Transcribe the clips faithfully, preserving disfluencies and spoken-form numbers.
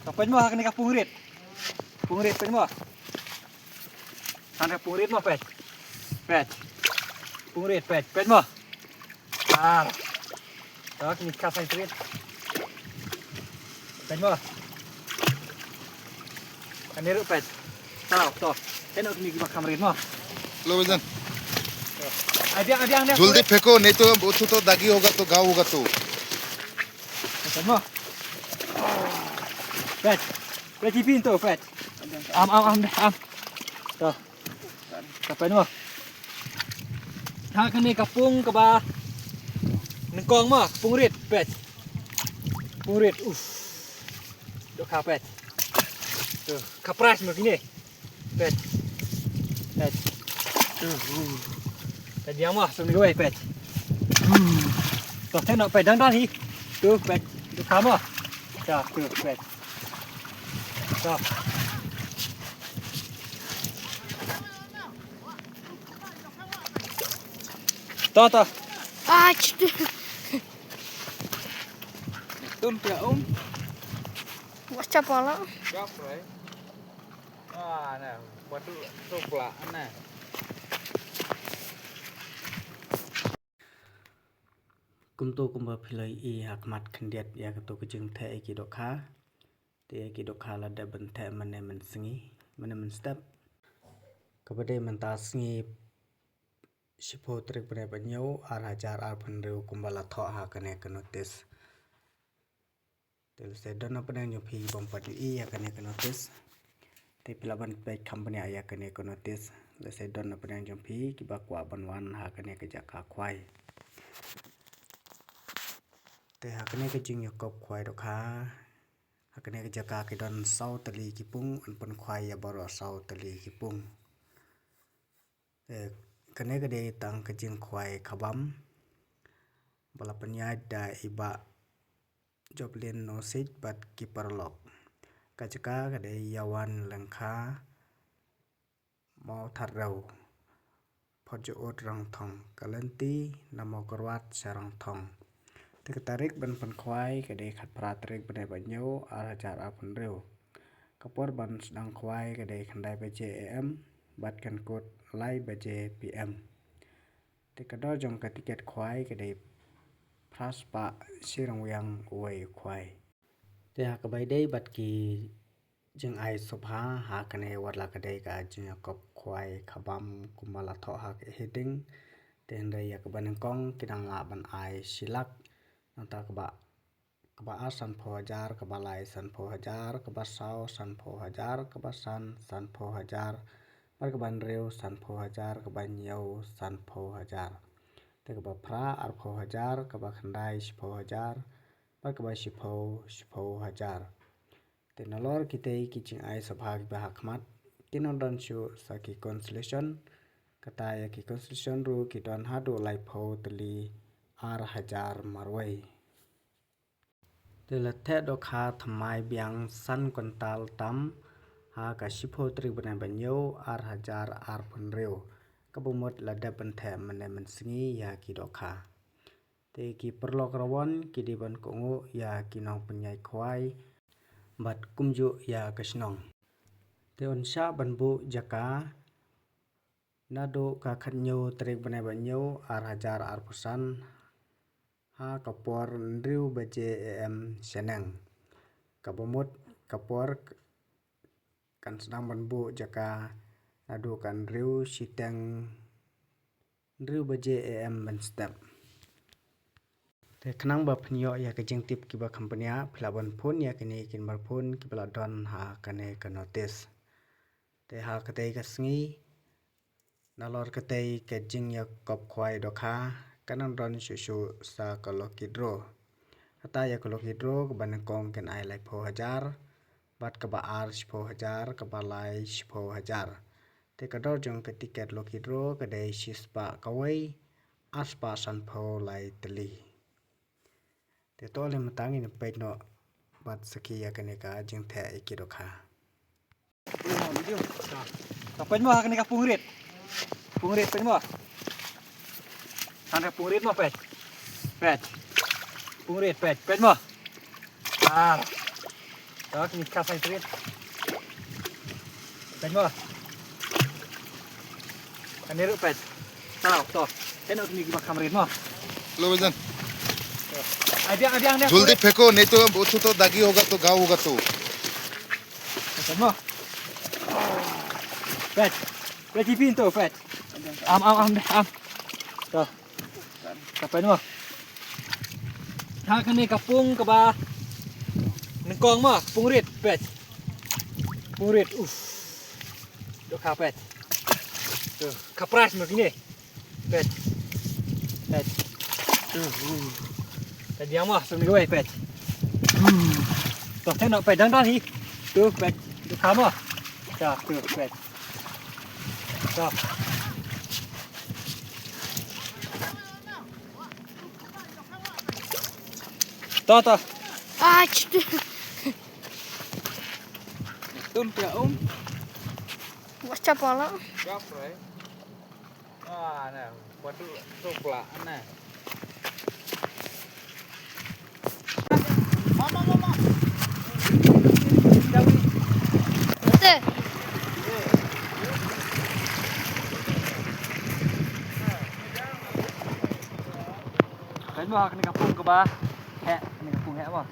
To peit mo ha kane ka pung rit. Pung rit peit mo. Ha kane ka pung rit mo peit. Peit. Pung rit peit. Peit mo. Ah. To kine ka sai rit. Peit mo. Kane ruh peit. To to. Kane ruh kine kiba kham rit mo. लो भाईजान। Ai biang ai biang. जल्दी फेंको, नहीं तो वो तो, तो दागी होगा तो घाव होगा तो। Peit mo. Peit. Peit ipin to peit. Am am am am. To. To peit mo. Ha kane ka pung kaba nyngkong mo, pung rit peit. Pung rit. Uf. Dohkha peit. To ka prize mo kine. Peit. Peit. To. Peit biang mo, sum ni wei peit. To theh noh peit dang dang hi. To peit. Dohkha mo. To to peit. To. To to. Ah, chitu. Tum pia um. What's up, Paula? Gap, right? Ah, na, patu tu pula, na. Kumto kumba phi la ïohi ha khmat khyndiat ïa kato ka jingtheh ïa ki dohkha. Te ïa ki dohkha la dep ban theh mynne mynsngi, mynne mynstep. Kaba dei mynta sngi shiphew tarik bnai ba hynñiew ar hajar arphew hynriew kumba la thoh ha kane ka notice. Te lehse don na pdeng jong phi bym pat ïohi ïa kane ka notice. Te phi lah ban peit kham bniah ïa kane ka notice. Lehse don na pdeng jong phi kiba kwah ban wan ha kane ka jaka khwai. Te ha kane ka jingïakop khwai dohkha, ha kane ka jaka ki don saw tylli ki pung, yn pynkhwai ïa baroh saw tylli ki pung. Te kane ka dei tang ka jingkhwai khabam ba la pynïaid da i Bah Joplin Nosij bad ki paralok. Ka jaka ka dei Ïawan Lyngkha, Mawthadraw, Photjaud Rangthong, ka lynti na Mawkyrwat sha Rangthong. Te ka tarik ban pynkhwai ka dei khatphra tarik bnai ba hynñiew ar hajar arphew hynriew. Ka por ban sdang khwai ka dei khyndai baje A M bad kan kut lai baje P M. Te ka dor jong ka tiket khwai ka dei phra spah shi ryngwiang uwei u khwai. Te ha kaba ïadei bad ki jingai sngewbha ha kane wat la ka dei ka jingïakop khwai khabam kumba la thoh ha ka heading. Te hynrei ïa kaba nyngkong ki dang lah ban ai shi lak. Nangta kaba, kaba ar sanphew hajar, kaba lai sanphew hajar, kaba saw sanphew hajar, kaba san sanphew hajar, bad kaba hynriew sanphew hajar, kaba hynñiew sanphew hajar. Te kaba phra arphew hajar, kaba khyndai shiphew hajar, bad kaba shiphew shiphew hajar. Te nalor kitei ki jingai sngewbha kiba ha khmat, kin ym don shuh sa ki consolation. Kata ïa ki consolation ruh ki don haduh laiphew tylli ar hajar marwei. Te la theh dohkha thymmai biang san kwintal tam ha ka shiphew tarik bnai ba hynñiew ar hajar arphew hynriew. Kaba mut la dep ban theh mynne mynsngi ïa ki dohkha. Te ki paralok rawon ki dei ban kohnguh ïa ki nongpynïaid khwai bad kumjuh ïa ka shnong. Te yn shah ban buh jaka naduh ka khathynñiew tarik bnai ba hynñiew ar hajar arphew san ha ka por hynriew baje A M shaneng. Kaba mut ka por kan sdang ban buh jaka naduh ka hynriew shiteng hynriew baje A M mynstep. Te khnang ba phin ïoh ïa ka jingtip kiba kham bniah phi lah ban phone ïa kine ki number phone kiba la don ha kane ka notice. Te ha katei ka sngi nalor katei ka jingïakop khwai dohkha kan ym don shuh shuh sa ka lucky draw. Kata ïa ka lucky draw kaba nyngkong kin ai laiphew hajar, bad kaba ar shiphew hajar, kaba lai shiphew hajar. Te ka dor jong ka tiket lucky draw ka dei shispah kawei, arspah sanphew lai tylli. Te to lei mynta ngin peit noh bad sakhi ïa kane ka jingtheh ïa ki dohkha. To peit mo ha kane ka pung rit. Pung rit peit mo. Ha kane ka pung rit mo peit. Peit. Pung rit peit, peit mo. Ah. To, kine ka san trit. Peit mo. Kane ruh peit. Tau, to. Kane ruh kine kiba kham rit mo. Lo, Bajan. Ai biang, ai biang, ne. जल्दी फेंको, नहीं तो वो तो दागी होगा तो घाव होगा तो। Peit mo. Peit. Peit ipin to, peit. Am, am, am, am. To. Ka peit mo. Ha kane ka pung kaba nyngkong mo, pung rit, peit. Pung rit, uf. Dohkha peit. To, ka prize mo kine. Peit. Peit. To, uh. Peit biang mo, sum ni wei peit. Hmm. To, tengok peit dang dang hi. To, peit. Dohkha mo. To, to, peit. To. To, to. Ah, cutu. Tum pia um. Baca pala. Gapre. Ah, na, padu tu pula na. Mama, mama. Te. Kan mo, kane ka pung kaba heh, kane ka pung heh mo.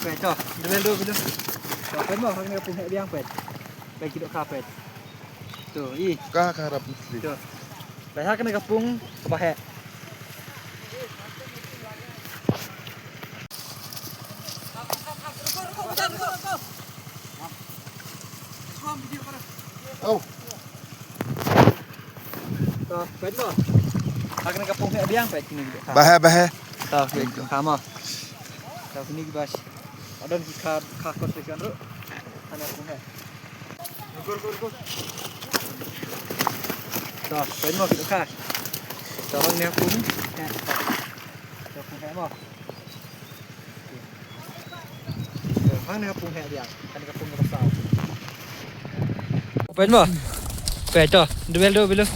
Peit to, dei lo, dei lo. To, peit mo, ha kane ka pung heh biang peit. Peit ki dohkha peit. To, i. Ka kharap mesti. To. Peit ha kane ka pung kaba heh. Oh. To, peit mo. Ha kane ka pung heh biang peit kine ki dohkha. Ba heh, ba heh. To, peit ki dohkha mo. To, kine ki bas. Adon ki kha, kha construction ruh. Kane pung heh. To, peit mo ki dohkha. To, hangne pung heh. To, pung heh mo. To, hangne pung heh biang. Kane ka pung kaba saw. Peit mo. Peit to, dei lo, dei lo.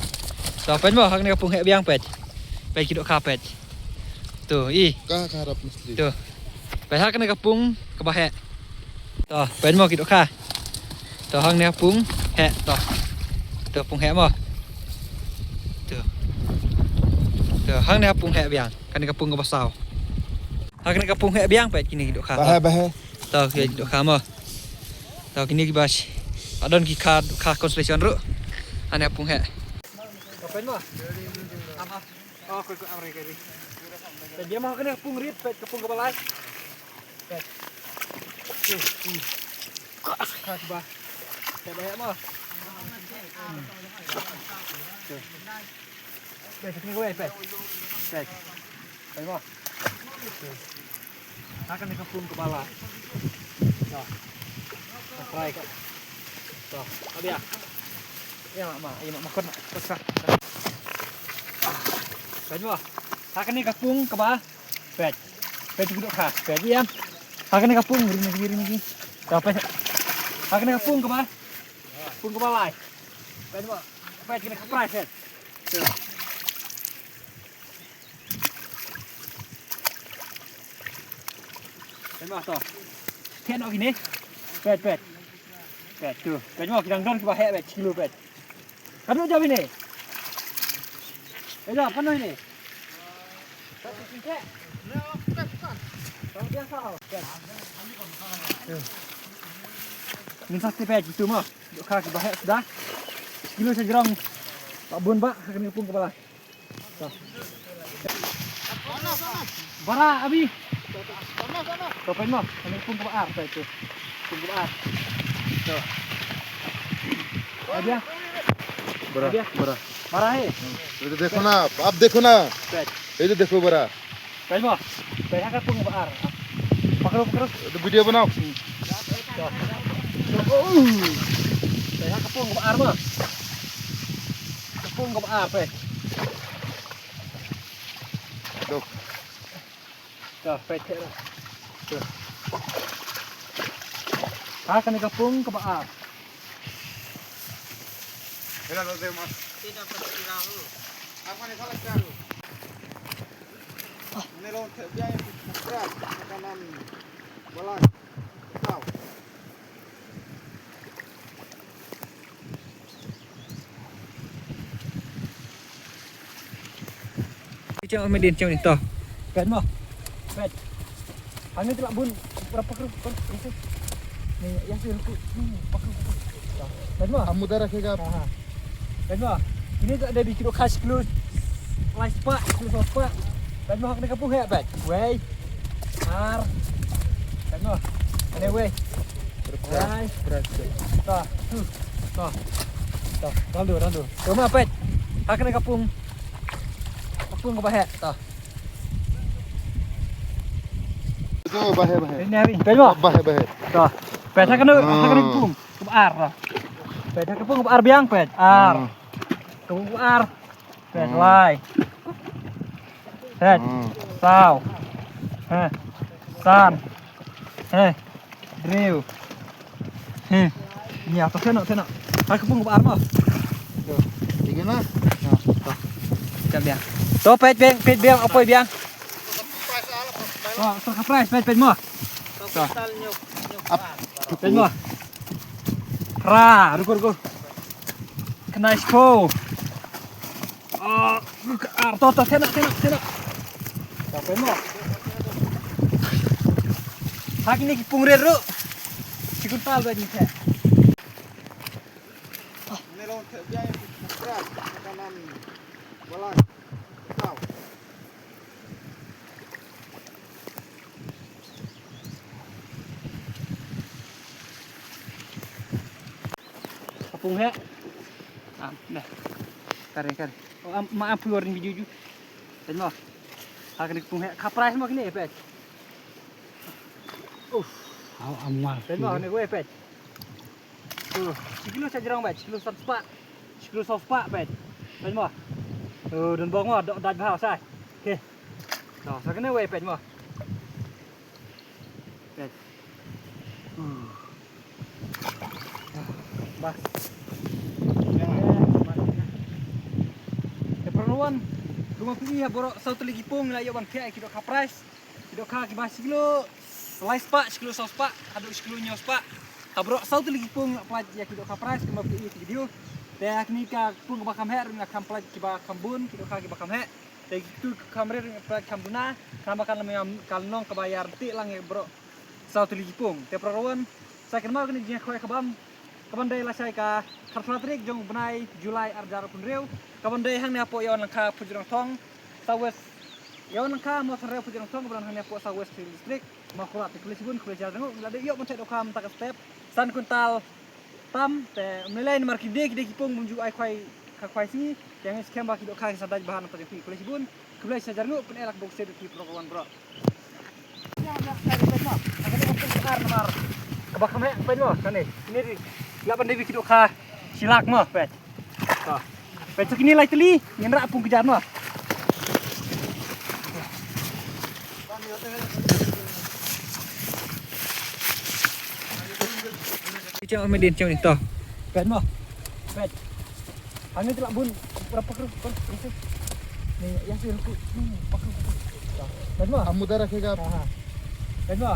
To, peit mo, hangne ka pung heh biang peit. Peit ki dohkha peit. To, i. Ka kharap mesti. To. Peit ha kane ka pung kaba heh. To, peit mo ki dohkha. To, hangne ka pung heh to. To, pung heh mo. To. To, hangne ka pung heh biang. Kane ka pung kaba saw. Ha kane ka pung heh biang peit kine ki dohkha. Ba heh, ba heh. To, ki dohkha mo. To, kine ki bas. Adon ki kha, kha consolation ruh. Hangne ka pung heh. To, peit mo. Am, am. Oh, koi, koi, am, ri, ri. Te dia mo ha kane ka pung rit peit ka pung kaba lai. Peit. Tu, tu. Ka ba. Peit ba heh mo. Hmm. Tu. Peit, peit, peit. Peit. Peit mo. Tu. Ha kane ka pung kaba lai. To. Ka try ka. To. Abia. Ïa ma, ma, ïa ma, ma kot, kot ka. Peit mo. Ha kane ka pung kaba. Peit. Peit ki dohkha. Peit ïa. Ha kane ka pung ri ni ri ni. To peit. Ha kane ka pung kaba. Pung kaba lai. Peit mo. Peit kane ka prize peit. Peit mo to. Peit noh kine. Peit, peit. Peit tu. Peit mo ki dang don kiba heh peit. Kilo peit. Ka dei jam ine. Peit jam, ka dei ine. Peit. Mynta te peit tu mo. Dohkha kiba heh suda. Kilo sa jrong. Ba bun ba, ha kane ka pung kaba lai. To. Bara, abi. To, peit mo. Kane ka pung kaba ar, peit tu. Pung kaba ar. To. Abia. Bara, abia. Bara. Bara hai. ये तो देखो ना, आप देखो ना। Peit. ये तो देखो बड़ा। Peit mo. Peit ha ka pung ba ar. Pakro, pakro. ये तो वीडियो बनाओ। To. To. Oh. Peit ha ka pung ba ar mo. Ka pung ba ar peit. Look. To, peit te. To. Ha kane ka pung kaba ar. Mira los demás. Apa ni salah cang? Ni lo te biang yang pras kanan balai. Tau. Chang me din chang ni to. Pet mo. Pet. Ani tu lah bun berapa kru kan? Ni ya sih ruku. Hmm, pakai ruku. Pet mo. Amu darah ke gap. Pet mo. Ini tak ada bikin khas kru. Lai spah, kru spah. Pet mo hak ni kapung ya pet. Wei. Ar. Pet mo. Ani wei. Wei. To. Tu. To. To. Randu, randu. Cuma pet. Hak ni kapung. Kapung ke bahek. To. Tu bahek bahek. Ini hari. Pet mo. Bahek bahek. To. Pet hak ni, hak ni kapung. Ke ar. Pet hak kapung ke ar biang pet. Ar. Kapung ke ar. Pet lai. Pet. Saw. Heh. San. Heh. Hynriew. Heh. Nia to seno seno. Hak kapung ba ar mo. Tiga na. Cam biang. To pet biang, pet biang, apoi biang. To surprise pet pet mo. To. Ap. Pet mo. Ra, ruko ruko. Knife po. Ah, ar to to tena tena tena. Sampai mo. Hak ni ki pungrer ru. Sikun tal ba ni te. Ni long te biang yang pras kanan balai. Tau. Kapung heh. Ah, dah. Kare kare. Oh, am, ma am pur video ju. Tengok. Ha kene kapung heh. Kaprai semua kene pet. Uff. Au amal. Tengok ni gue pet. Tu, sikilo sa jrong pet. Sikilo sa spah. Sikilo sa spah pet. Tengok. Tu, dan bong mo dok daj bha sa. Okey. Tu, sa kene gue pet mo. Pet. Bah. Te para wan, kumba phi i ha baroh saw tylli ki pung la ïoh ban phet ki dohkha prize. Ki dohkha kiba shi kilo lai spah, shi kilo saw spah, haduh shi kilo hynñiew spah. Ha baroh saw tylli ki pung la pynlait ïa ki dohkha prize kumba phi i ha ki video. Te ha kine ki pung kiba kham heh ruh la kham pynlait kiba kham bun, ki dohkha kiba kham heh. Te kito ki kham rit ruh pynlait kham duna, namar ka long kaba ïarap lang ïa baroh saw tylli ki pung. Te para wan, sa kynmaw kane ka jingïakhun ka bam, ka ban dei lashai ka khatphra tarik jong u bnai July ar hajar arphew hynriew, ka ban dei hangne hapoh Ïawan Lyngkha Phutrangthong, South West, Ïawan Lyngkha Mawthanrew Phutrangthong, ka ban hangne hapoh South West District, Mawkyrwat. Te khublei shibun, khublei shihajar nguh, la dei ïoh ban theh dohkha mynta ka step san kwintal tam, te ym lei lei namar ki dei, ki dei ki pung bym ju ai khwai, ka khwai sngi, te ngeit skhem ba ki dohkha ki sa dait bha na ka jong phi. Khublei shibun, khublei shihajar nguh, pyneh la ka bok sed ki pro ka wan bro. Kaba kham heh peit mo kane. Kine dei la ban dei ki dohkha shi lak mo peit. To. Peit to kine lai tylli ngin rah pung kjar mo. Chang me din chang ni to. Peit mo. Peit. Hangne te la bun berapa kru, kru, kru. Ni ya sih ruku. Hmm, pakai ruku. Dah. Dah dua. Amu darah ke gap. Ha. Dah dua.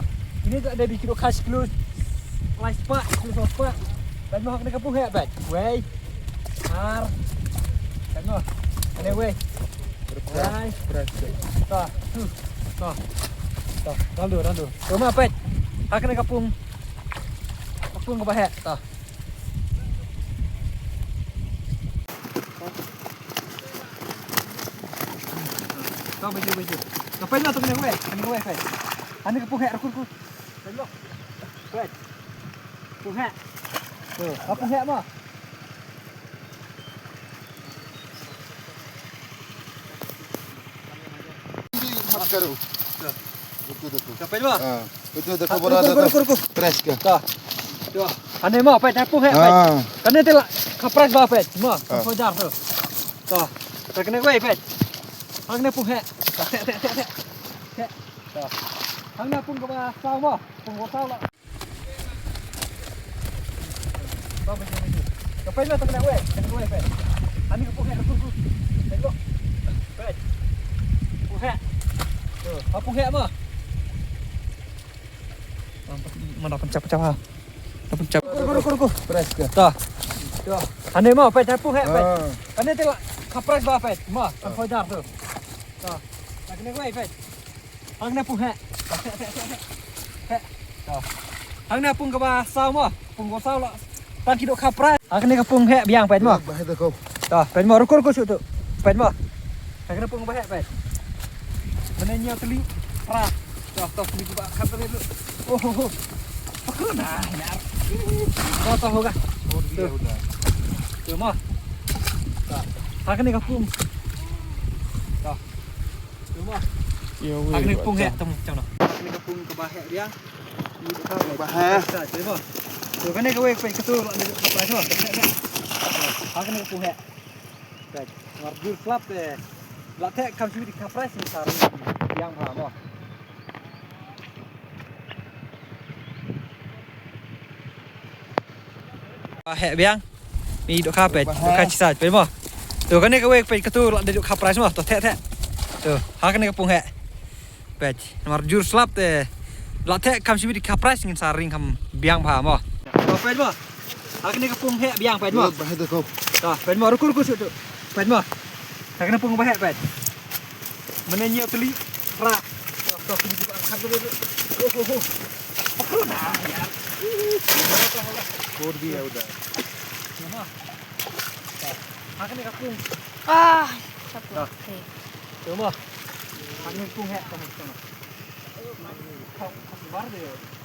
Ini tak ada bikin dohkha shi kilo. Lai spah, shi kilo saw spah. Dah dua hak ni kapung heh peit. Wei. Ar. Dah dua. Ada wei. Wei. Tah. Tu. Tah. Tah. Randu, randu. Cuma peit. Hak ni kapung. Kapung kaba heh. Tah. Tong baju baju. Tong peit lah tong kena wei, kena wei peit. Ani kapung heh ruku ruku. Tengok. Peit. Pung heh. Tu, kapung heh mo. Ini maskaro. Betul betul. Kapung mo. Ah. Itu dah kau berada tu. Fresh ke? Tah. Tah. Ane mo peit, pung heh peit. Kane te la ka prize ba peit. Mo, ka sojar tu. Tah. Ka kane wei peit. Hang ne pung heh. Tah, tah, tah, tah. Tah. Hang ne pung kaba saw mo. Pung kaba saw la. Tah, betul, betul. Peit mo, tang kane wei, tang kane wei, peit. Ani ka pung heh, ka pung, pung. Peit mo. Peit. Pung heh. Tu, ha pung heh mo. Mana pun cap-cap ha. Pun cap. Ruku, ruku, ruku. Press ke? Ta. Tu. Ani mo, peit, ha pung heh, peit. Ah. Ani te la, ka press ba, peit. Mo, kan fojar tu. Ta. Tang kane wei, peit. Hangne pung heh. Heh, heh, heh, heh. Heh. To. Hangne pung kaba saw mo. Pung kaba saw la. Tang ki dohkha prize. Hangne ka pung heh biang, peit mo. Ba heh da ko. To, peit mo, ruku ruku shu tu. Peit mo. Hangne pung ba heh, peit. Mane ñiew tylli. Pra. To, to, tylli ba khat tylli tu. Oh, oh, oh. Pakru na, yar. To, to, hoga. Aur bhi hai udhar. To mo. To. Hangne ka pung. To. Hangne ka pung heh, tang, tang noh. Hangne ka pung kaba heh biang. Ba heh. To, kane kawei, peit, katu la ne ka prize mo. Hangne ka pung heh. Peit, mar jur slap te. La theh kham shibit ka prize ni sar. Biang bha mo. Ba heh biang. Mi dohkha, peit, dohkha shisha, peit mo. To, kane kawei, peit, katu la dei dohkha prize mo. To, theh, theh. To, ha kane ka pung heh. Peit, namar jur slap te. La theh kham shibit ka prize ngin sa ring kham biang bha mo. To, peit mo. Ha kane ka pung heh biang, peit mo. Ba heh da ko. To, peit mo, ruku ruku shu tu. Peit mo. Ha kane pung ba heh, peit. Mane ñiew tylli. Pra. To, to, tylli ba khat tylli. Oh, oh, oh. Pakru na, yar. Aur bhi hai udhar. Ha kane ka pung. Ah, satu. To. Okay. To mo. Ha kane ka pung heh, to mo, to mo. Kau, kau sebar deh.